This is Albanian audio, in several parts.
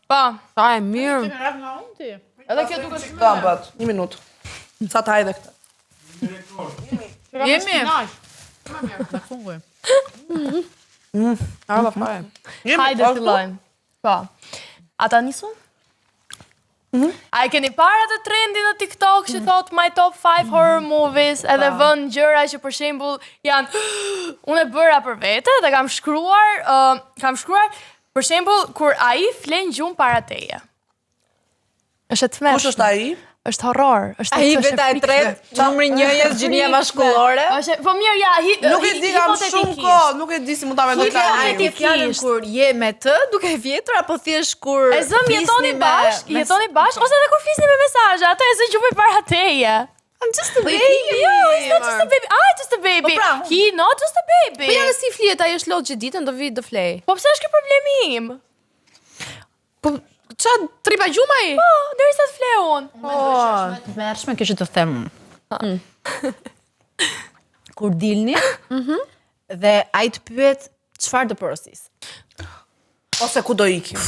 Po. Sa e mirë. Edhe kjo duket shumë. Dhëmbët, një minutë. Sa të hajde këtë. Jemi. Me kunguj. Arva fare. Jemi, Hajde po, fillojmë. Po. A ta nisu? A e keni parë atë trendin në TikTok që thot my top 5 horror movies edhe vën gjëra që për shembull janë unë e bëra për vete dhe kam shkruar, uh, kam shkruar për shembull kur ai flen gjumë para teje. Është e tmerrshme. Kush është ai? Është horror, është Ai është e veta e frikshme. tretë, numri njëjës, gjinia mashkullore. Është po mirë ja, hi, Nuk e di, kam shumë kohë, nuk e di si mund ta mendoj A e tani. ke fjalën kur je me të duke vjetur apo thjesht kur E zëm flisni jetoni me- bashk, me- jetoni bashk ose edhe kur flisni me mesazhe, atë e zë gjumi para teje. I'm just a baby. Jo, he's not just a baby. I just a baby. Po pra, unë. He not just a baby. Po janë si flihet, ai është lodh gjithë ditën, do vi do flej. Po pse është ky problemi im? Po ça tri pa gjumë ai? Po, derisa të fle unë. Po. Të tmerrshme kjo që të them unë. Kur dilni, dhe ai të pyet çfarë do porosis. Ose ku do ikim?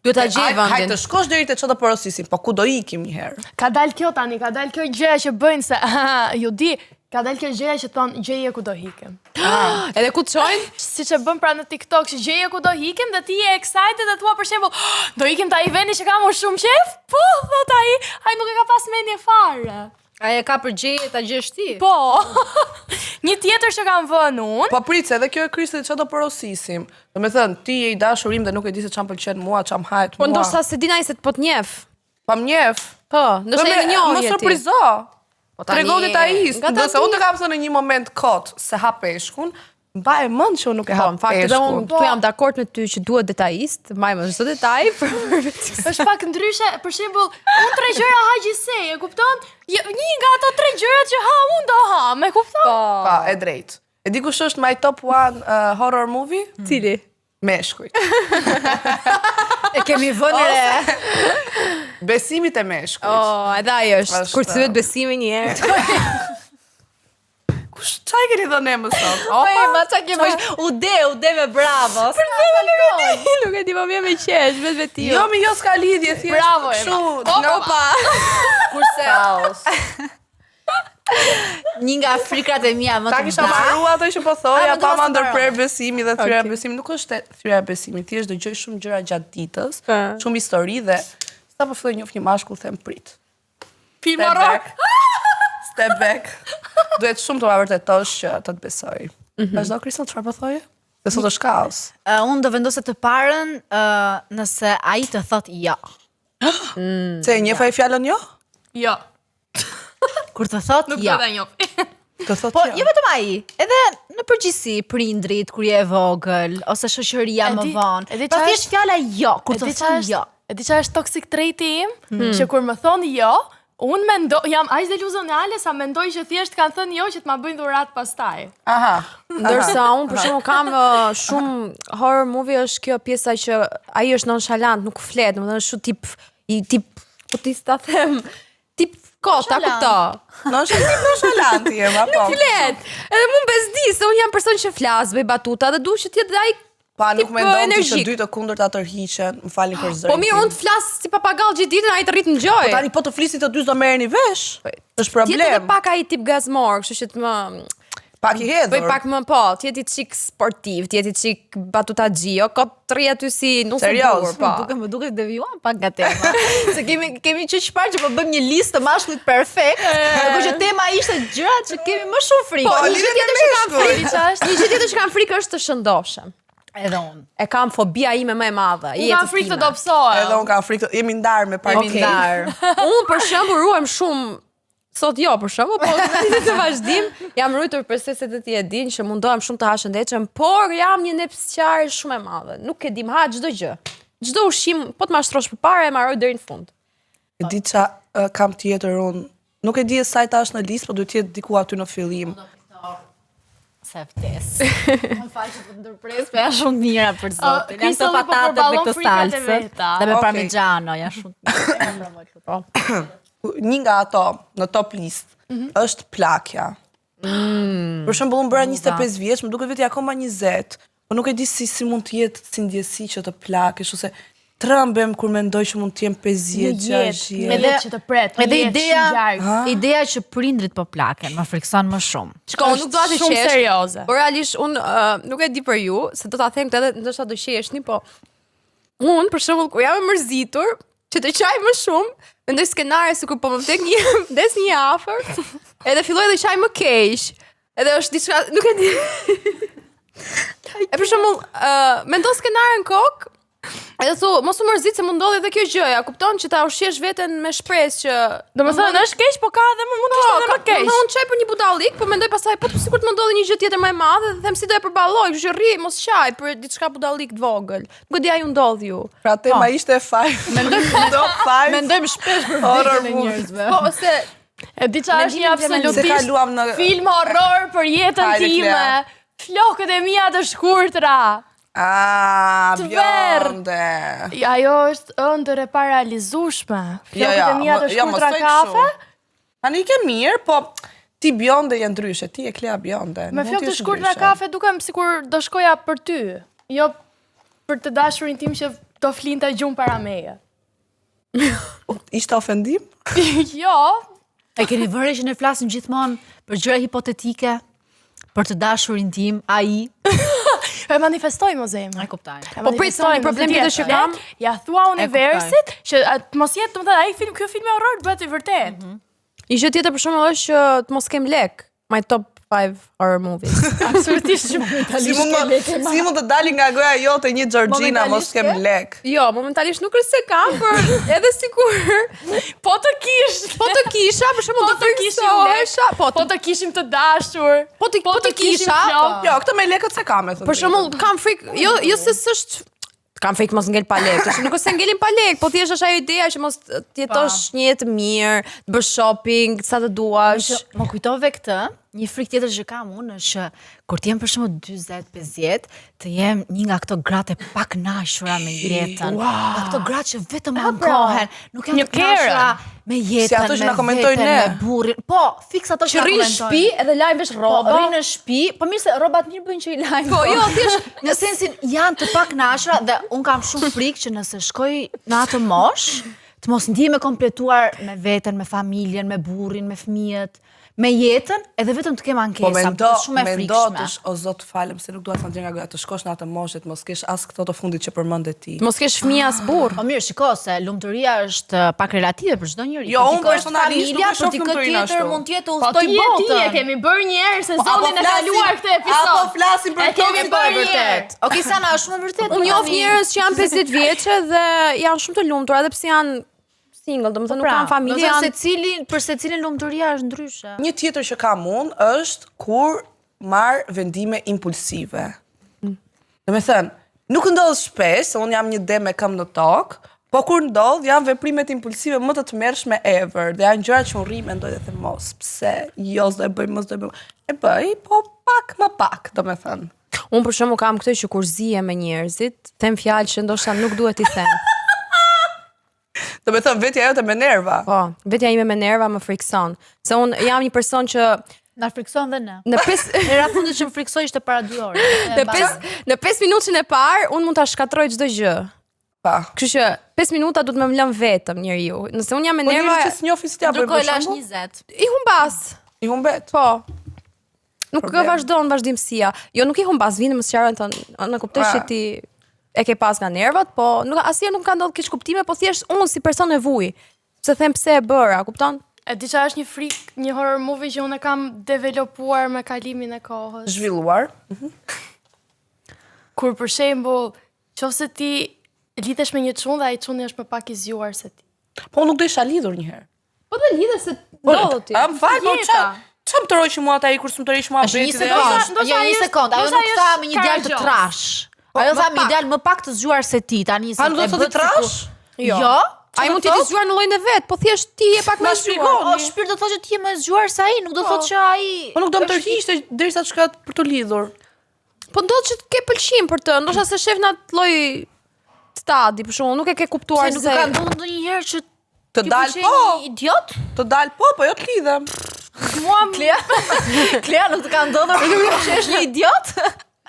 Duhet ta gjej Hajde hajde vendin. të shkosh deri te çfarë do porosisim, po ku do ikim një herë? Ka dal kjo tani, ka dal kjo gjëja që bëjnë se ju di, ka dal kjo gjëja që thon gjeje ku do ikim. Edhe ku të çojnë? Siç e bën pra në TikTok që gjeje ku do ikim dhe ti je excited dhe thua për shembull, "Oh, do ikim te ai vendi që kam unë shumë qef? Po, thot ai, ai nuk e ka pas mendje fare. Ai e ka për gjeje ta gjesh ti. Po. Një tjetër që kam vënë unë, Po prit se edhe kjo e Kristit çfarë do porosisim. Do me thënë, ti je i dashur im dhe nuk e di se çfarë më pëlqen mua, çfarë më hahet Po mua. ndoshta se din ai se po të njeh. Pa më njeh. Po, ndoshta Po je me- në njohje Më ti. surprizo. Po tani- Trego detajist. nga ta Ndërsa di- unë të kam thënë në një moment kot se ha peshkun, mba e mend që unë nuk e ha Po, në fakt edhe unë peshkun. këtu jam dakord me ty që duhet detajist, mbaj më çdo detaj për është pak ndryshe, për shembull, unë tre gjëra ha gjithsej, e kupton? Jo, Një nga ato tre gjërat që ha unë do ha, me kupton? Pa, e drejtë. E di kush është my top one uh, horror movie? Cili? Meshkujt. E kemi vënë re. Besimit e meshkujt. Oh, edhe ai është. Është- Kur të thyet besimi një herë. Kush çfarë keni dhënë emër sot? Po Opa. ma ça ke më u de, u de me bravo. Nuk e di, po vjen me qesh, vetë Jo, mi jo s'ka lidhje thjesht. Bravo, Ema. Kështu, nga Opa. Kurse kaos. një nga frikrat e mia më Ta të kisha mëdha. marru ato që po thoja, A, më pa duas ma të ndërprer mbaron. besimi dhe thyrja e besimit. Nuk është e thyrja e besimit, thjesht dëgjoj shumë gjëra gjatë ditës, Po. shumë histori dhe sa po filloj njoh një mashkull them prit. Film Step horror. back. Step back. Duhet shumë të ma vërtetosh që të të besoj. Mm Vazhdo Kristal, çfarë po thoje? Se sot është kaos. Uh, unë do vendosja të parën uh, nëse ai të thot jo. Se e njeh ai fjalën jo? Jo, Kur të thot nuk jo. do ta njoh. Të thot Po, jo. jo vetëm ai, edhe në përgjithësi prindrit kur je e vogël ose shoqëria E më di- vonë. e di Pra qa thjesht fjala jo, kur E të di qa thon është, jo. e di qa është toxic trait-i im, që kur më thonë jo, unë mendo, jam aq deluzionale sa mendoj që thjesht kanë thënë jo që të ma bëjnë dhuratë pastaj. Aha. Ndërsa unë për shembull kam uh, shumë horror movie është kjo pjesa që ai është nonchalant, nuk flet, domethënë është shumë tip i tip po ti s'ta them, tip kot, ta kupto. Nonchalant, tip nonchalant je, ma po. Flet. Edhe mu bezdi se unë jam person që flas, bëj batuta dhe du që të jetë dhe ai Pa nuk tip, mendon ti që energjik. dy të kundërta tërhiqen, më falni për zërin. Po mirë, tim. unë të flas si papagall gjithë ditën, ai të rrit në gjoj. Po tani po të flisni të dy s'do merreni vesh. Është Të jetë edhe problem. pak ai tip gazmor, kështu që të më Pak i hedhur. bëj pak më po, të jetë i çik sportiv, të jetë i çik batutaxhi, jo kot të rri aty si nuse Serioz? burr, po. Më duket më duket devijuam pak nga tema. Se kemi kemi që çfarë që po bëjmë një listë të mashkullit perfekt. Ndërkohë që tema ishte gjërat që kemi më shumë frikë. Po, Po, një gjë lidhet me tjetër që kam meshkuj. frikë, një gjë tjetër që kam frikë është të shëndoshem. Edhe unë. E kam fobia ime më e madhe. Unë kam frikë të dobësohem. Edhe unë kam frikë, të- jemi ndarë me Jemi parti. ndarë. Unë për shembull ruhem shumë Sot jo, për shembull, po në të vazhdim jam ruajtur për se se të ti e din që mundohem shumë të ha shëndetshëm, por jam një nepsqare shumë e madhe. Nuk e di, më ha çdo gjë. Çdo ushqim, po të mashtrosh përpara e marroj deri në fund. E di qa uh, kam tjetër unë. Nuk e di e sa ta është në listë, po duhet të jetë diku aty në fillim. Se vdes. Më fal që po të ndërpres, po janë shumë të mira për zotin. Janë këto Kristalli po patatet me përballon këtë frikat e salsën veta. dhe me Okej. parmigiano, janë shumë të mira. Po. Një nga ato në top list është plakja. Për shembull, unë bëra 25 vjeç, më duket vetja akoma 20, po nuk e di si si mund të jetë si ndjesi që të plakesh ose. Trëmbem kur mendoj që mund të jem 50, Një jetë, 60. një jetë që të pret, një Edhe jetë ideja, shumë gjartë. ideja që prindrit po plaken, më frikson më shumë. Shiko, unë nuk dua të Shumë qesh. serioze. Por realisht unë uh, nuk e di për ju, se do ta them këtë edhe ndoshta do qeshni, po unë për shembull kur jam e mërzitur, që të qaj më shumë, mendoj skenare sikur po më vdek një vdes një afër, edhe filloj dhe qaj më keq. Edhe është diçka, nuk e di. e për shembull, uh, mendon skenare në kokë, Edhe thu, mos u mërzit se mund ndodhi edhe kjo gjë, ja kupton që ta ushqesh veten me shpresë që Do më thënë, është keq, po ka edhe më mund të ishte edhe më keq. Do të unë çaj për një budallik, po mendoj pastaj po sikur të më ndodhi një gjë tjetër më e madhe dhe them si do e përballoj, kështu që rri mos qaj për diçka budallik të vogël. Nuk e di a ju ndodh ju. Pra tema ishte five. Mendoj top five. Mendojmë shpesh për Horror vdekjen e movie. njerëzve. Po ose E di çfarë është një Mendimin Se absolutisht kaluam në film horror për jetën Hajde, time. Klea. Flokët e mia të shkurtra. Ah, Tverr. bjonde. Ja, Ajo është ëndër e paralizueshme. Jo, Flokët jo, e mia mo- të jo, mos shkurtra thoj kafe. kështu. Tani i ke mirë, po ti bjonde je ndryshe, ti je Klea bjonde. Me Mund flokë të të jesh shkurtra ndryshe. kafe dukem sikur do shkoja për ty, jo për të dashurin tim që do flinte gjumë para meje. Ishte ofendim? jo, E keni vënë që ne flasim gjithmonë për gjëra hipotetike, për të dashurin tim, ai. e manifestoj mo zemër. E kuptoj. E Po prit, se unë një manifestojmë, problem se tjetër që tjetër. kam. Ja thua universit që a, të mos jetë, domethënë ai film, ky film i horror bëhet i vërtet. Një gjë tjetër për shembull është që të mos kem lek. My top 5 horror movies. Absolutisht që Si mund, më, si mund të dali nga goja jote një Georgina, mos Momentalisht kem ke? lek. jo, momentalisht nuk është se kam, por edhe sikur po të kish, po të kisha, për shembull Po do të kishim frikësohesha, po po të kishim të dashur, po të po të kishim kisha, flokë. Jo, këtë me lekët se kam e thënë. Për shembull, kam frikë, jo jo se s'është kam frikë mos ngel pa lek. Tash nuk është se ngelim pa lek, po thjesht është ajo ideja që mos të jetosh një jetë të mirë, të bësh shopping, sa të duash. Që më kujtove këtë, një frikë tjetër që kam unë është që kur të jem për shembull 40, 50, të jem një nga këto gratë e pakënaqura me jetën. Nga këto gratë që vetëm ankohen, nuk janë Një të kënaqura me jetën, Si ato që me na komentojnë veten, ne. me burrin. Po, fiks ato që Që na rri në komentojnë. shtëpi edhe lajm vesh Po, rroba. rri në shtëpi, po mirë se rrobat mirë bëjnë që i lajnë. Po, jo, thjesht në sensin janë të pakënaqura dhe un kam shumë frikë që nëse shkoj në atë mosh, të mos ndihem e kompletuar me veten, me familjen, me burrin, me fëmijët, me jetën, edhe vetëm të kem ankesa, Po mendo, është shumë e mendo frikshme. të sh, o zot falem se nuk dua të nxjerr nga goja, të shkosh në atë moshë të mos kesh as këto të fundit që përmende ti. mos kesh fëmijë as burr. Po mirë, shiko se lumturia është eh, pak relative për çdo njeri. Jo, Për unë dikë është personalisht nuk familja, e shoh për dikë lumturinë tjetër ashtu. mund të jetë Po udhtoj ti e ti e botën. kemi bërë një herë Po, apo sezonin e flasim- kaluar këtë episod. Apo flasim për E këto kemi si bërë po e një herë. Vërtet. Okej, Sana, është shumë e vërtetë. Unë njoh tani. njerëz që janë 50 vjeçe dhe janë shumë të lumtur, edhe pse janë single, domethënë nuk Pra, kanë familje, do të janë thënë secili për secilin lumturia është ndryshe. Një tjetër që kam unë është kur marr vendime impulsive. Do me thënë, nuk ndodh shpesh, se unë jam një dem me këmbë në tokë, po kur ndodh janë veprimet impulsive më të tmerrshme ever. Dhe janë gjëra që unë rri mendoj dhe them mos, pse, jo s'do e bëj, mos do e bëj. E bëj, po pak më pak, do me thënë. Unë për shembull kam këtë që kur zihem me njerëzit, them fjalë që ndoshta nuk duhet i them. Do me thënë, vetja jote me nerva. Po, vetja ime me nerva më frikson. Se unë jam një person që Na frikson dhe ne. në pesë Hera fundit që më friksoi ishte para 2 orë. në pesë në 5 minutën e parë unë mund ta shkatroj çdo gjë. Pa. Kështu që 5 minuta duhet më më lënë vetëm njeriu. Nëse unë jam me Po nerva, njerëz që s'njohin si t'ja bëj Ndërkohë për lash shembull, 20. i humbas. i humbet. Po. Nuk Problem. vazhdon vazhdimësia. Jo, nuk i humbas, vinë më sqarojnë thonë, "Në kuptoj Ah. që ti e ke pas nga nervat, po nuk asnjëherë nuk ka ndodhur keq kuptime, po thjesht unë si person e vuj. Sepse them pse e bëra, kupton? E di që është një frikë, një horror movie që unë e kam developuar me kalimin e kohës. Zhvilluar. Kur për shembull, qofse ti lidhesh me një çun dhe ai çuni është më pak i zgjuar se ti. Po unë nuk do isha lidhur një herë. Po dhe lidhe se ndodh ti. A më fal, po Jeta. ça? Ça më tërhoqi mua ata i kur s'më tërhoqi mua Është një Beti dhe sekond, Ndoshta- ndoshta jo ai një është- sekond, ajo ndoshta nuk ai tha është me një djalë të karagjos. trash. Ajo tha me një djalë më pak të zgjuar se ti, tani se A nuk do e të thotë bët trash? sikur- Jo. Ai mund të jetë i zgjuar në llojin e vet, po thjesht ti je pak më Ma i zgjuar. shpjegoni. O shpirt do të thotë që ti je më e zgjuar se ai, nuk do thotë që ai Po nuk do më tërhiqte derisa të shkohet për të lidhur. Po ndodh që të ke pëlqim për të, ndoshta se shef në atë lloj stadi, për shembull, nuk e ke kuptuar Pse nuk se e ka ndodhur ndonjëherë që Të ti dal pëlqen po, një idiot? të dal po, po jo të lidhem. Mua më Klea, Klea nuk të ka ndodhur të pëlqesh një idiot?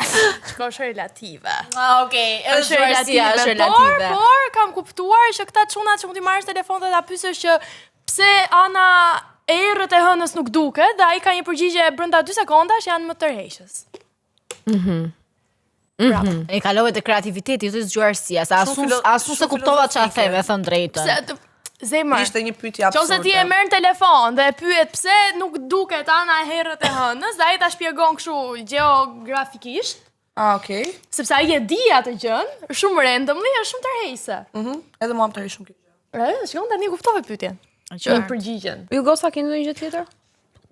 Shko është relative. Ah, okay, Është relative, është relative. Por, por kam kuptuar që këta çunat që mund t'i marrësh telefon dhe ta pyesësh që pse ana e errët e hënës nuk duket dhe ai ka një përgjigje brenda 2 sekondash janë më tërheqës. E kalove te kreativiteti, jo te zgjuarsia, se as Shumë unë filo- as unë se shumë kuptova çfarë filozofike. the, me thënë drejtën. Pse të- zemër. Ishte një pyetje absurde. Qose ti e merr në telefon dhe e pyet pse nuk duket ana e errët e hënës, dhe ai ta shpjegon kështu gjeografikisht, Ah, okay. sepse ai e di atë gjën, shumë randomly, është shumë tërheqëse. Mhm. Edhe mua më tërheq shumë kjo gjë. Re, shikon tani kuptove pyetjen. Qartë. Përgjigjen. Ju goca keni ndonjë gjë tjetër?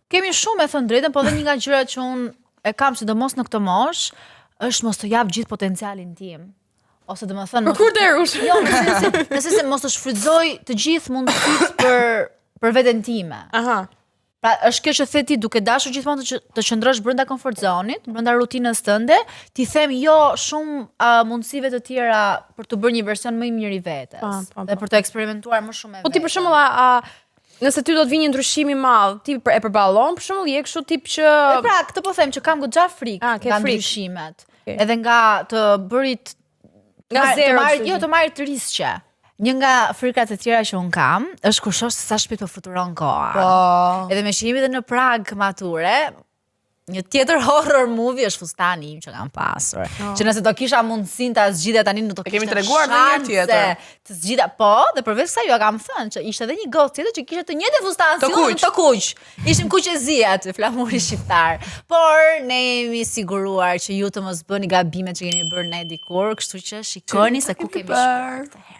Kemi shumë me thënë drejtën, po edhe një nga gjërat që unë e kam sidomos në këtë moshë, është mos të jap gjithë potencialin tim. Ose do të thënë mos Kur derush? Jo, në sensin, në sensin mos të shfrytëzoj të gjithë mundësitë për për veten time. Aha. Pra është kjo që the ti duke dashur gjithmonë të, që, të qëndrosh brenda comfort zone-it, brenda rutinës tënde, ti them jo shumë uh, mundësive të tjera për të bërë një version më i mirë i vetes Pa, pa, dhe pa. për të eksperimentuar më shumë me Po ti për shembull a, a nëse ty do të vi një ndryshim i madh, ti për- e përballon për shembull je kështu tip që E pra, këtë po them që kam goxha frikë Ah, ke nga frikë. ndryshimet. Okej. Edhe nga të bërit nga marr- zero. të marrit, kështu jo, që. të marrit risqe. Një nga frikat e tjera që un kam është kur shoh se sa shpejt po fluturon koha. Po. Edhe me që jemi dhe në prag mature, një tjetër horror movie është fustani im që kam pasur. Që nëse do kisha mundësinë ta zgjidhja tani nuk do Oh. E kemi kishte treguar edhe një herë shanse tjetër. Të zgjidha, po, dhe përveç kësaj ju a kam thënë që ishte edhe një gocë tjetër që kishte të njëjtin fustan Të si unë, kuq. të kuq. Ishim kuq e zi aty, flamuri shqiptar. Por ne jemi siguruar që ju të mos bëni gabimet që kemi bërë ne dikur, kështu që shikoni se ku kemi shkuar këtë herë.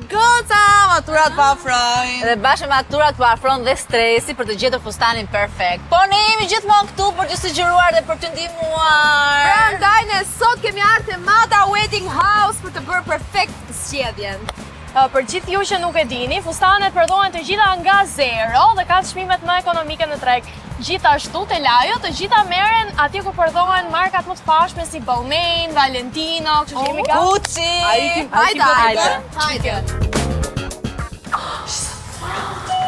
Goca, maturat po afrojnë. Dhe bashkë me maturat po afron dhe stresi për të gjetur fustanin perfekt. Po ne jemi gjithmonë këtu për t'ju sugjeruar dhe për t'ju ndihmuar. Prandaj ne sot kemi ardhur te Mada Wedding House për të bërë perfekt zgjedhjen. Ë, Për gjithë ju që nuk e dini, fustanet prodhohen të gjitha nga zero dhe kanë çmimet më ekonomike në treg. Gjithashtu te Lajo të gjitha merren atje ku prodhohen markat më të famshme si Balmain, Valentino, kështu që jemi gati. Gucci. A ikim, a ikim Hajde, do të hajde.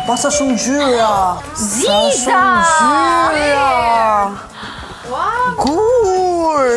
Pa sa shumë ngjyra. Sa shumë ngjyra. Gur.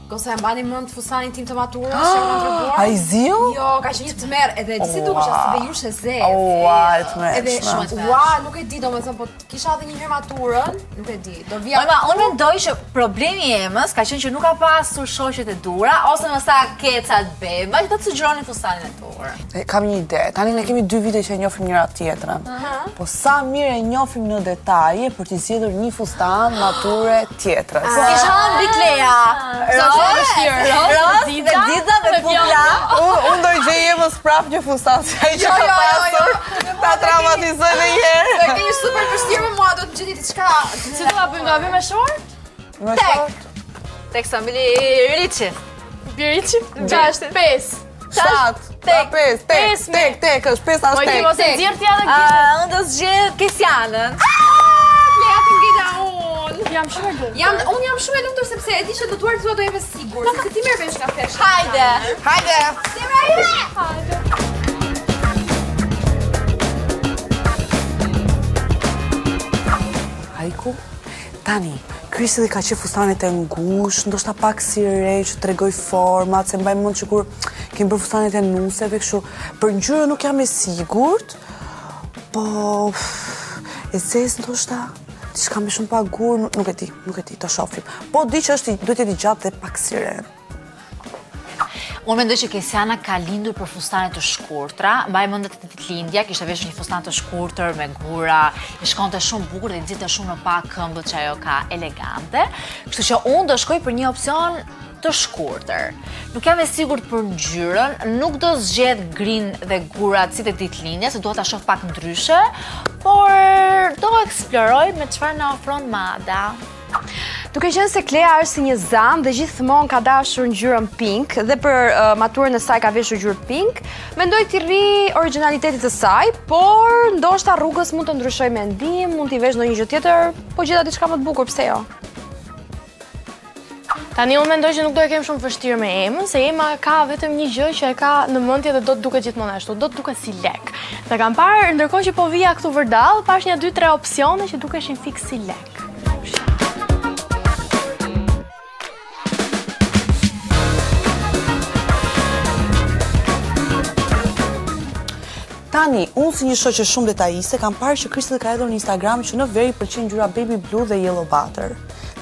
Goca e mbani mend fustanin tim të maturës që kam treguar? A i ziu? Jo, ka qenë një tmerr, edhe di si dukesh si vejush e zezë. Ua, e të Edhe mëshme. ua, nuk e di, domethënë, po kisha edhe një herë maturën, nuk e di. Do vija Ojma, unë mendoj që problemi i Emës ka qenë që nuk ka pasur shoqet e dura ose më sa kecat beba që do të sugjeronin fustanin e duhur. E, Kam një ide. Tani ne kemi dy vite që e njohim njëra tjetrën. Po sa mirë e njohim në detaje për t'i zgjedhur një fustan mature tjetrës. Kisha hënë biklea. Sa shumë e vështirë, Roz, roz, dhe xixa dhe pupla. Unë unë do i gjej Emës prap një fustan si ai që Jo, ka jo, jo, pasur. Ta traumatizoj edhe një herë. E keni super vështirë me mua, do të gjeni diçka. Si do ta bëjmë? Do ta bëjmë me short? Me short? Tek Samili Riçi. Biriçi? 6, 5. 7, 8, 5, 8, Pesë me. 8, 8, është 5 Po është i ti 8. mos e nxjerr ti atë gishtin. Ah, unë do zgjedh Kesianën. Lea të ngela unë. Jam shumë e lumtur. Jam unë jam shumë e lumtur sepse e di që do duart tua do jem e sigurt, sepse ti merr vesh nga fashion. Hajde. Hajde. Zemra ime! Hajku, tani, Kristeli ka qenë fustanet e ngushtë, ndoshta pak si re që tregoj format, se mbaj mend që kur kemi bërë fustanet e nuseve, kështu, për ngjyrën nuk jam e sigurt, po e zezë ndoshta, diçka me shumë pagur, nuk, nuk e di, nuk e di, ta shohim. Po di që është i- duhet të jetë i gjatë dhe pak si re. Unë mendoj që Kesiana ka lindur për fustane të shkurtra. Mbaj mend atë ditëlindja, kishte veshur një fustan të shkurtër me gura, i shkonte shumë bukur dhe i nxirrte shumë në pak këmbët që ajo ka elegante. Kështu që unë do shkoj për një opsion të shkurtër. Nuk jam e sigurt për ngjyrën, nuk do zgjedh grin dhe gurat si tek ditëlindja, se dua ta shoh pak ndryshe, por do eksploroj me çfarë na ofron Mada. Duke qenë se Klea është si një zam dhe gjithmonë ka dashur ngjyrën pink dhe për uh, maturën e saj ka veshur ngjyrë pink, mendoj t'i rri originalitetit të saj, por ndoshta rrugës mund të ndryshoj mendim, mund t'i vesh ndonjë gjë tjetër, po gjeta diçka më të bukur, pse jo? Tani unë mendoj që nuk do e kem shumë vështirë me Emën, se Ema ka vetëm një gjë që e ka në mendje dhe do të duket gjithmonë ashtu, do të duket si lek. Dhe kam parë, ndërkohë që po vija këtu vërdall, pash një 2-3 opsione që dukeshin fiks si lek. Tani, unë si një shoqe shumë detajiste, kam parë që Kristel ka hedhur në Instagram që në verë i pëlqen ngjyra baby blue dhe yellow butter.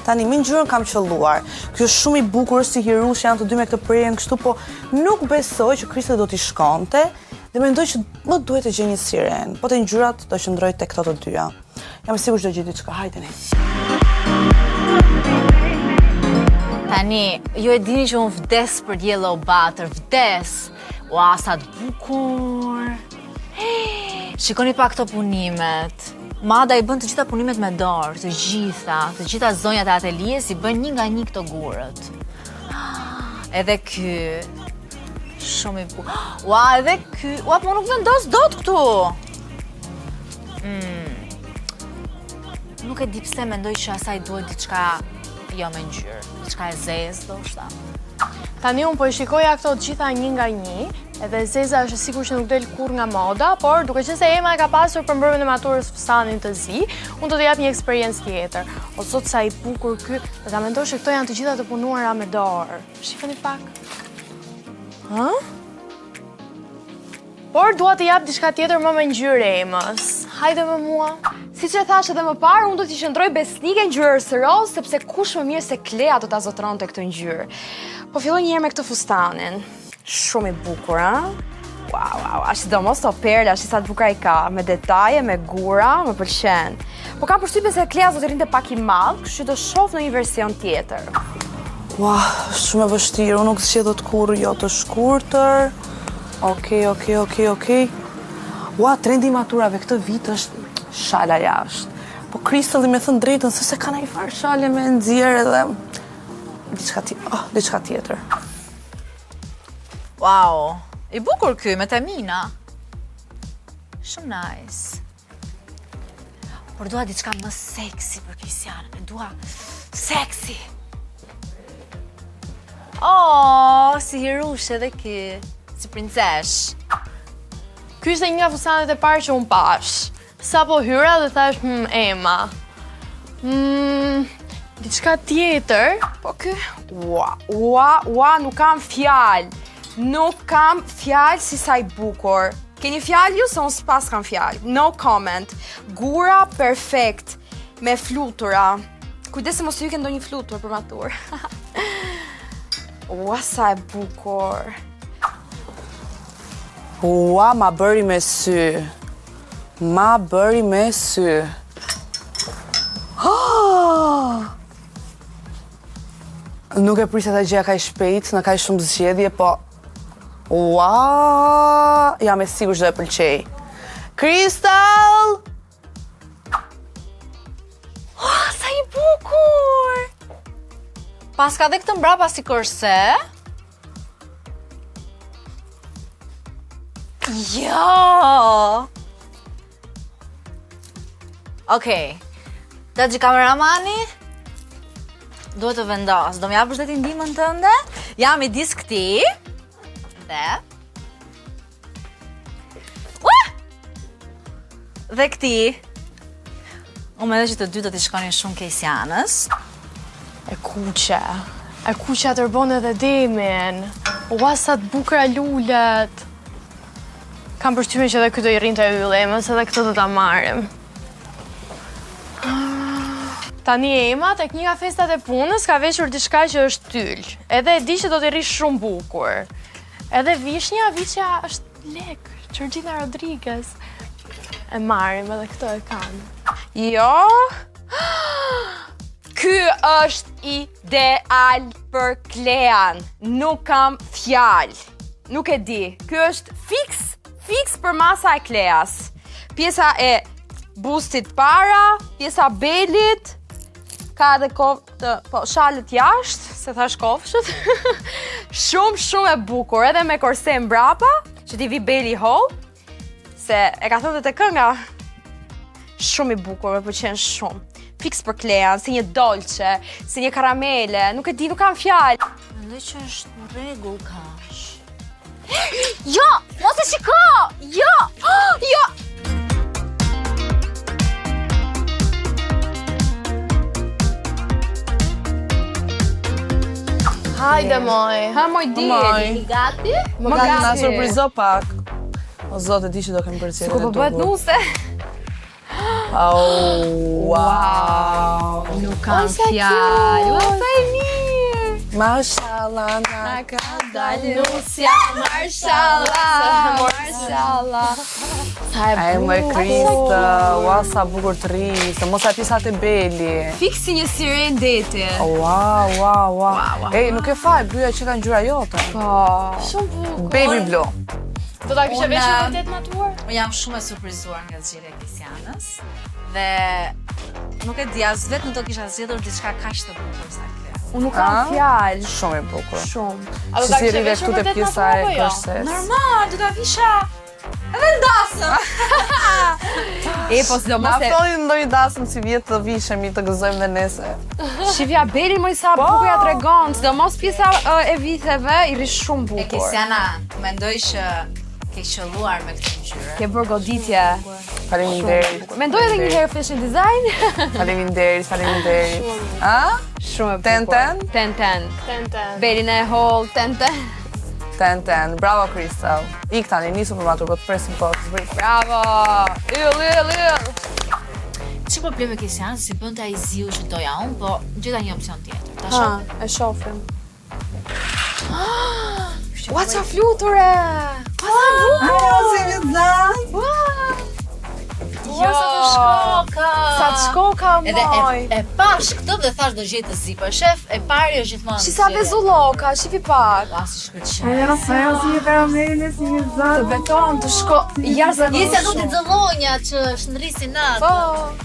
Tani, me ngjyrën kam qëlluar. Ky është shumë i bukur, është si hirush, janë të dy me këtë prerjen kështu, po nuk besoj që Kristel do t'i shkonte dhe mendoj që më duhet të gjej një siren. Po te ngjyrat do qëndroj tek këto të dyja. Jam e sigurt që do gjej diçka. Hajde ne. Tani, ju e dini që unë vdes për yellow butter, vdes. Ua, sa të bukur. Shikoni pak këto punimet. Mada i bën të gjitha punimet me dorë, të gjitha, të gjitha zonjat e atelies i bën një nga një këto gurët. Edhe ky shumë i bukur. Ua, edhe ky. Ua, po nuk vendos dot këtu. Mm. Nuk e di pse mendoj që asaj duhet diçka jo me ngjyrë, diçka e zezë ndoshta. Tani unë po i shikoja këto të gjitha një nga një, edhe zeza është e sigurt që nuk del kurrë nga moda, por duke qenë se Ema e ka pasur për mbrëmjen e maturës fustanin të zi, unë do të jap një eksperiencë tjetër. O zot sa i bukur ky, dhe ta mendosh që këto janë të gjitha të punuara me dorë. Shikoni pak. Hë? Por dua të jap diçka tjetër më me ngjyrë Emës. Hajde me mua. Siç e thashë edhe më parë, unë do t'i qëndroj besnike ngjyrës rozë, sepse kush më mirë se Klea do ta zotëronte këtë ngjyrë. Po filloj një herë me këtë fustanin. Shumë i bukur, a? Wow, wow, a sidomos to perla, shi sa të bukura i ka, me detaje, me gura, më pëlqen. Po kam përshtypjen se Klea do t'i rrinte pak i madh, kështu që do shoh në një version tjetër. Ua, shumë e vështirë, unë nuk zgjedh dot kurrë jo të shkurtër. Okej, okej, okej, okej. Ua, trendi i maturave këtë vit është shala jashtë. Po Kristali me thënë drejtën, se se ka ndonjë farë shale me nxjerrë edhe diçka tjetër. Oh, diçka tjetër. Wow, i bukur ky me temina. Shumë nice. Por dua diçka më seksi për Kristianën. E dua seksi. Oh, si hirush edhe ky, si princesh. Ky ishte një nga fustanet e parë që unë pash. Sapo hyra dhe thash, hmm, Ema. Hmm, diçka tjetër. Po ky, ua, ua, ua, nuk kam fjalë. Nuk kam fjalë si sa i bukur. Keni fjalë ju se unë s'pas kam fjalë. No comment. Gura perfekt me flutura. Kujdes se mos ju ikë ndonjë flutur për matur. Ua sa e bukur. Ua, ma bëri me sy. Ma bëri me sy. Oh! Nuk e prisja ta gjeja kaq shpejt, në kaq shumë zgjedhje, po Ua, jam e sigurt që do e pëlqej. Kristal! Ua, sa i bukur! Paska dhe këtë mbrapa si korse. Jo! Okej. Daxhi kameramani, duhet të vendos. Do më japësh dhe ti ndihmën tënde? Jam midis këtij. Dhe... Ua! Dhe këtij. Unë mendoj që të dy do t'i shkonin shumë Kejsianës. E kuqe. E kuqja tërbon edhe demin. Ua, sa të bukura lulet. Kam përshtypjen që edhe ky do i rrinte yll Emës, edhe këtë do ta marrim. Tani Ema, tek një nga festat e punës, ka veshur diçka që është tyl. Edhe e di që do t'i rri shumë bukur. Edhe vishnja, vishnja është lek, Georgina Rodriguez. E marrim edhe këtë e kam. Jo. Ky është ideal për Klean. Nuk kam fjalë. Nuk e di. Ky është fiks, fiks për masa e Kleas. Pjesa e bustit para, pjesa belit, ka edhe koftë, po, shalët jashtë, se thash kofshët. shumë, shumë e bukur, edhe me korse mbrapa, që t'i vi beli hollë, se e ka thënë dhe te kënga, shumë i bukur, më pëlqen shumë. fiks për Klean, si një dolce, si një karamele, nuk e di, nuk kam fjalë. Mendoj që është në rregull kaq. Jo, mos e shiko! Jo! Jo! Hajde moj. Ha moj dil. Moj. Gati? Më gati. Na surprizo pak. O zot, e di që do kem përzgjedhjen Ku po e bëhet duhur. nuse? Au, wow. Nuk kam fjalë. Ua, sa e mirë. Mashallah, na ka dalë. Nusja, marshallah, marshallah. Sa e E më Krista, ua sa bukur të rri, se mos e pisa te beli. Fiks si një siren deti. Ua, ua, ua. Ej, nuk e faj, bluja që ka ngjyra jote. Po. Shumë bukur. Baby blue. Do ta kishe Unë- veshur vërtet matuar? Unë jam shumë e surprizuar nga zgjedhja e Kesianës dhe nuk e di as vetë nuk do kisha zgjedhur diçka kaq të bukur sa kjo. Unë nuk kam A? fjalë. Shumë e bukur. Shumë. A do Si ta si kishe rrive veshur këtu te vërtet pjesa matuar e apo jo? kërses. Normal, do ta visha edhe në dasëm. E, po s'do Na mos e... ftoni ndonjë dasëm si vjet të vishemi, të gëzojmë dhe nese. Shifja belin moj sa bukur ja tregon, sidomos pjesa ë, e vitheve i rri shumë E bukur. Kesiana, mendoj që ke qëlluar me këtë ngjyrë. Ke bërë goditje. Faleminderit. Mendoj edhe një herë fashion design. Faleminderit, faleminderit. A? Shumë e bukur. Ten ten? Ten ten. Ten ten. Belin e holl, ten ten. Ten ten. Bravo Kristal. Ik tani, nisu për matur, po të presim po, zbrit. Bravo. Yll, yll, yll. Ç'e problemi Kesianës si bënte ai ziu që doja unë, po gjeta një opsion tjetër. Ta shoh. e shohim. Ua, qa fluture! Ua, sa bukur! si një zan. Jo, Sa të shkoka. Sa të shkoka, Edhe moj. e, e pash këtë dhe thash do gjej të zi, po e shef e pari është gjithmonë. Shi sa zgjedhja. vezulloka, shifi pak. Ua, si shkëlqen. Të betohem të shko... Jashtëzakonisht. Jesi ato të xëllonja që shndrisin natë. Po.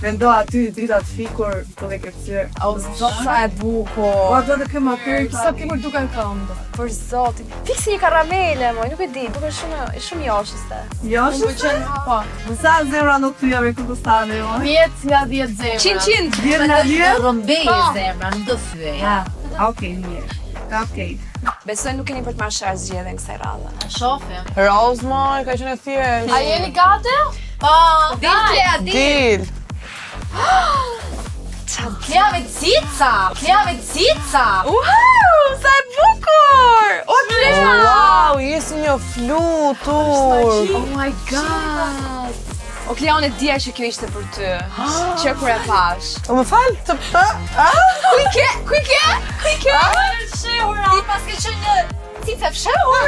Mendo aty dritat fikur, të dhe kërcyr. O, zot, sa e bukur. Po do të kem aty. Sa bukur duken këmbët. Për zotin. Fiksi një karamele, moj, nuk e di, duket shumë shumë joshëse. Jo, shumë. Po. Sa zemra nuk të jam e kundërstane, jo. 10 nga 10 zemra. 100 Djerë nga Do djerë? rrëmbej zemra, nuk do thyej. Ah, okej, mirë. Okej. Besoj nuk keni për të marrë sharë zgjedhjen kësaj radhe. Ta shohim. Rose moj, ka qenë e thjeshtë. A jeni gati? Po, Dil Klea, dil. Dil. Klea me cica, Klea me cica. Wow, sa e bukur! O Klea! Wow, je si një flutur. Oh my god. O Klea, unë e dija që kjo ishte për ty. Që kur e pash. O më fal, të pë, a? Ku i ke? Ku i ke? Ku i ke? Ti pas ke qenë një cica fshehur.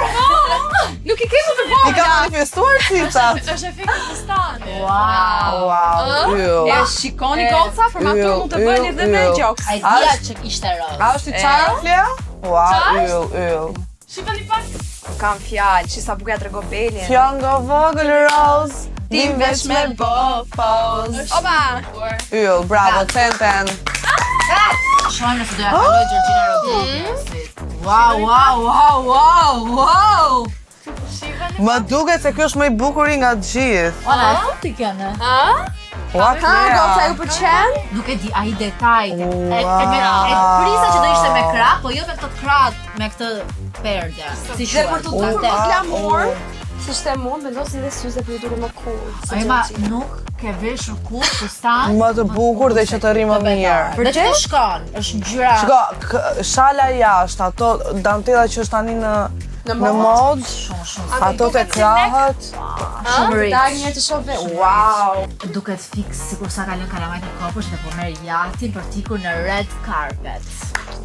Nuk i ke më të I vogla. ka manifestuar cicat. Është efekti fustani. Wow. Wow, yll. E shikoni goca, për matur Yll, mund të bëni yll, dhe me yll. gjoks. Ai dija që ishte roz. A është i qarë, Flea? Wow, yll, yll. Shikoni pak. Kam fjalë, që sa bukur ja tregon belin. Fjongo vogël Rose, dim vesh me bo poz. Opa! Yll, bravo, ten ten. Shohim nëse do ja kaloj Georgina Rodriguezit. Wow, wow, wow, wow, wow. Më duket se ky është më i bukuri nga të gjithë. Ora, e futi kjo në. Ua, Ha, goca ju Klea. pëlqen? Nuk e di, ai detaj. E, e, me, e Wow. prisa që do ishte me krah, po jo me këtë krah, me këtë perde. Si Dhe për të dukur më Ua, glamur, si ishte mund, vendosin dhe syze për të dukur më cool. Ai ma nuk ke veshur kur fustan Më të bukur dhe që të rri më mirë. Dhe që të shkon, është ngjyra Shiko, k- shala jashtë, ato dantella që është tani në në mod, shumë shumë ato te krahët. shumë rich. Dal një herë të shoh ve. Wow. Duket fiks sikur sa ka lënë kalamajt në kopësht dhe po merr jahtin për t'ikur në red carpet.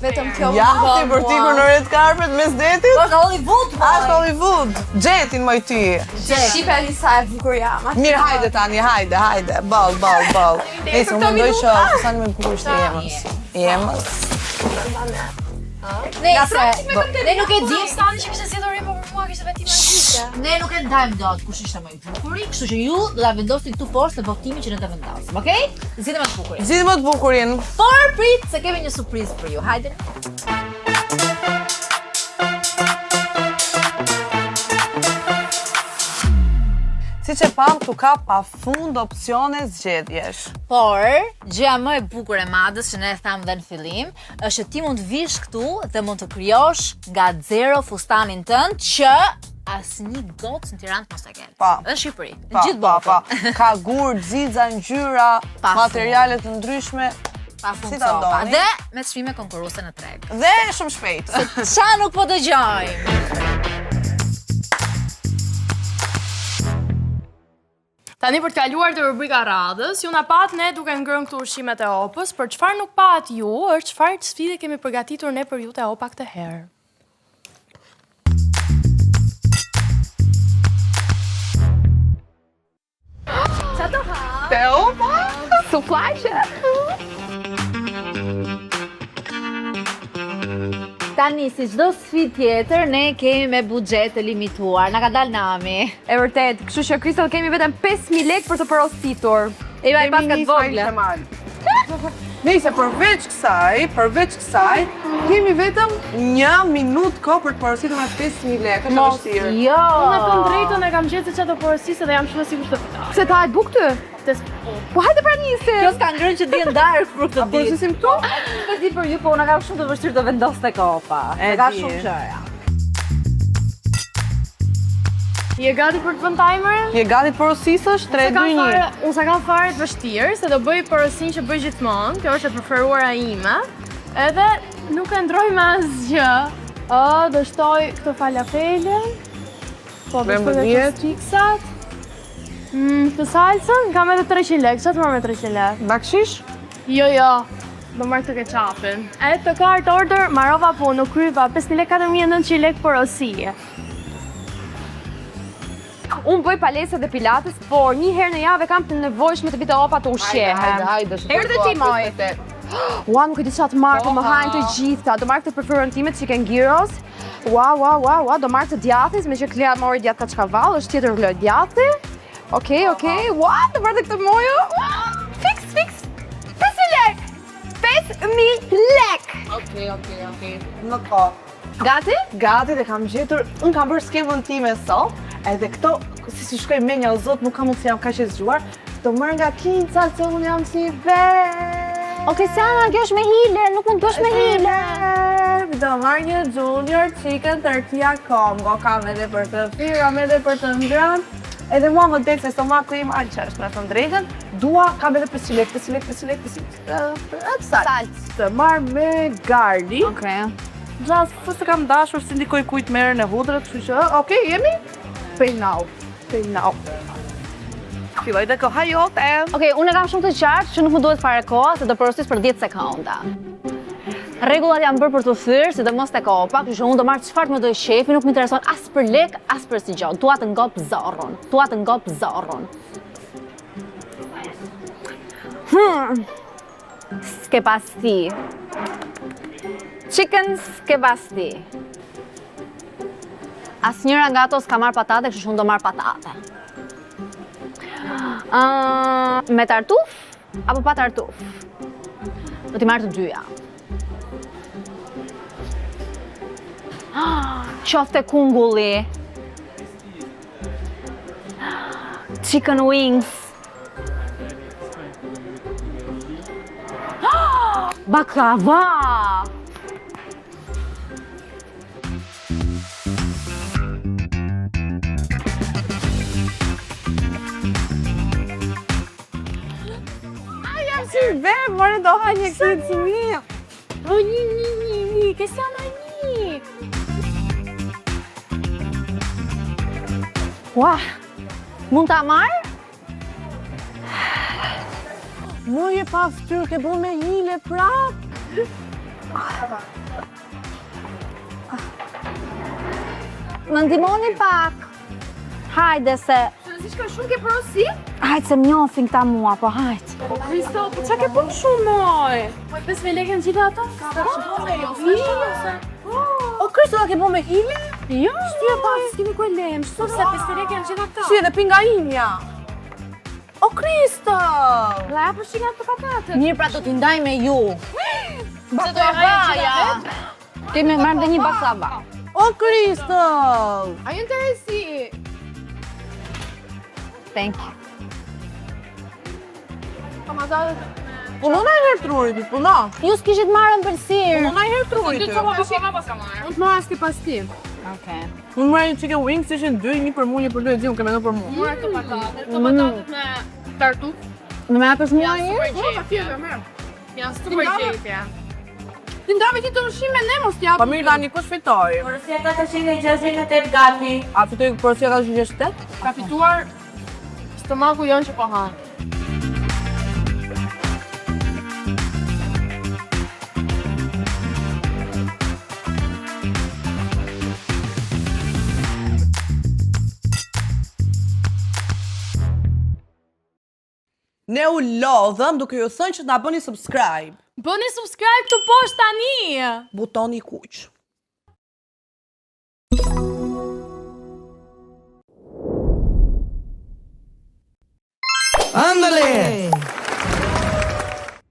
Vetëm kjo Ja, më ti për t'ikur në red carpet mes detit? Po në Hollywood, A është Hollywood. Gjetin moj ti. Shife ani sa e bukur jam. Mirë, hajde tani, hajde, hajde. Ball, ball, ball. Nëse unë mendoj që fustani më i bukur ishte i Jemës. I Jemës. Nëse ne nuk e dim, Fustani që kishte zgjedhur Remo për mua kishte vetëm magjike. ne nuk e ndajmë dot kush ishte më i bukuri, kështu që ju do ta vendosni këtu poshtë në votimin që ne do vendosim, okay? Zgjidhni më të bukurin. Zgjidhi më të bukurin. Por prit se kemi një surprizë për ju. Hajde. Siç e pamë, këtu ka pa fund opsione zgjedhjesh. Por, gjëja më e bukur e Madës që ne e thamë dhe në fillim, është që ti mund të vish këtu dhe mund të krijosh nga zero fustanin tënd që asnjë gocë në Tiranë mos e ketë. Pa. Në Shqipëri, në Pa, gjithë pa, botën. pa. Ka gur, xixa, ngjyra, Pa fund. materiale të ndryshme. Pa fund Si ta copa. doni. Dhe me çmime konkurruese në treg. Dhe shumë shpejt. Qa nuk po dëgjojmë? Tani për të kaluar te rubrika radhës, ju na pat ne duke ngrënë këtu ushqimet e opës, por çfarë nuk pat ju është çfarë sfide kemi përgatitur ne për ju te opa këtë herë. Te opa? Sufllaqe. Tani, si çdo sfidë tjetër, ne kemi me buxhet të limituar. Na ka dalë nami. E vërtet, kështu që Kristal kemi vetëm 5000 lekë për të porositur. E i pas ka të vogla. Nëse përveç kësaj, përveç kësaj, kemi vetëm një minutë kohë për të porositur me 5000 lekë, është e vështirë. Jo. Unë të drejtën e kam gjetë se çfarë do porosisë dhe jam shumë e sigurt të fitoj. Pse ta hajt bukë ty? Po hajde pra nisim. Kjo s'ka ngrënë që dje darkë për këtë ditë. Porosisim këtu? Nuk e di për ju, po unë kam shumë të vështirë të vendos tek opa. E Ka di. shumë gjëra. Je gati për të vënë timerin? Je gati të porosisësh? 3 S'e kam 2 1. fare, unë s'e kam fare të vështirë, se do bëj porosinë që bëj gjithmonë, kjo është e preferuara ime. Edhe nuk e ndroj me asgjë. Ë, do shtoj këtë falafelin. Po, do shtoj edhe këto stiksat. Këtë salsën, kam edhe 300 lekë, çfarë të marr me 300 lekë? Bakshish? Jo, jo, do marr këtë ketchupin. Add to cart order, marova punë, u kryva 5.000 lekë, 4.900 lekë porosie. Unë bëj palestra dhe pilates, por një herë në javë e kam të nevojshme të vi te opa të ushqehem. Hajde, hajde, hajde. Erdhe ti, moj. Ua, nuk e di çfarë të marr, po më hajnë të gjitha. Do marr këtë preferuarën time chicken gyros. Ua, ua, ua, ua, do marr këtë djathin, me që Klea mori djath kaçkavall, është tjetër lloj djathi. Okej, okej. Ua, do marr dhe këtë mojo. Ua, Fiks, fiks. 5000 lek. 5000 lek. Okej, okej, okej. Në kohë. Gati? Gati dhe kam gjetur, unë kam bërë skemën time sot, edhe këto, si si shkoj menja o zot, nuk kam mundësi jam kaq e zgjuar, do marr nga kinca se unë jam si ve. O, Kristiana, kjo është me hile, nuk mund të bësh me hile. Do marr një junior chicken tortilla combo, kam edhe për të pirë, kam edhe për të ngrënë. Edhe mua më del se stomaku im aq është, me thënë drejtën, dua kam edhe 5 lek, 5 lek, 5 lek, 5 lek, salt. Të marr me garlic. Okej. Just po se kam dashur si ndikoj kujt merren e hudrët, kështu që, okay, jemi? Pay now. Pay now. Filloj dhe koha jote. Okej, unë e kam shumë të qartë që nuk më duhet fare koha, se do porosis për 10 sekonda. Rregullat janë bërë për të thyer, sidomos tek opa, kështu që unë do marr çfarë më doj shefi, nuk më intereson as për lek, as për si gjë. Dua të ngop zorrun. Dua të ngop zorrun. S'ke pasti. Chicken s'ke pasti. Asnjëra nga ato s'ka marr patate, kështu që unë do marr patate. Ë, me tartuf apo pa tartuf? Do t'i marr të dyja. Ah, Qofte kungulli. Chicken wings. Ah, Baklava. Si ve, more do ha një këtë të mirë. O, një, një, një, një, Kristiana, një. Ua. Mund ta marr? Mu je pa fytyrë, ke bërë me hile prap. Më ndihmoni pak. Hajde se Si shkon shumë ke porosi? Hajde se më njohin këta mua, po hajde. Kristo, po çka ke bërë shumë moj? Po 5.000 lekë janë gjitha ato? O, Kristo, ke bërë me hile? Jo, shtyja pa, s'kemi ku e lem, shtu se 5.000 lekë janë gjitha këto. Si edhe pinga imja. O, Kristo! La ja për shika të patate. Mirë pra do t'i ndaj me ju. Se do e haja gjitha vetë? Kemi marrë dhe një baklava. O, Kristo! A ju interesi? Thank you. Puno na herë truri ti, puno. Ju s'kishit marrë ëmbëlsirë. Puno na herë truri ti. Unë të marrë asnjë pas ti. Okej. Unë mora një chicken wings, ishin dy, një për mua, një për ty, e di, unë ke menduar për mua. Mora këto patatet, këto patatet me tartuf. Në më japësh mua një? Super gjetje. Janë super gjetje. Ti ndave ti të ushqime ne mos t'jap. Po mirë tani kush fitoi? Porosia 468 gati. A fitoi porosia 468? Ka fituar stomaku jonë që po han. Ne u lodhëm duke ju thënë që të na bëni subscribe. Bëni subscribe këtu poshtë tani. Butoni i kuq. Andale!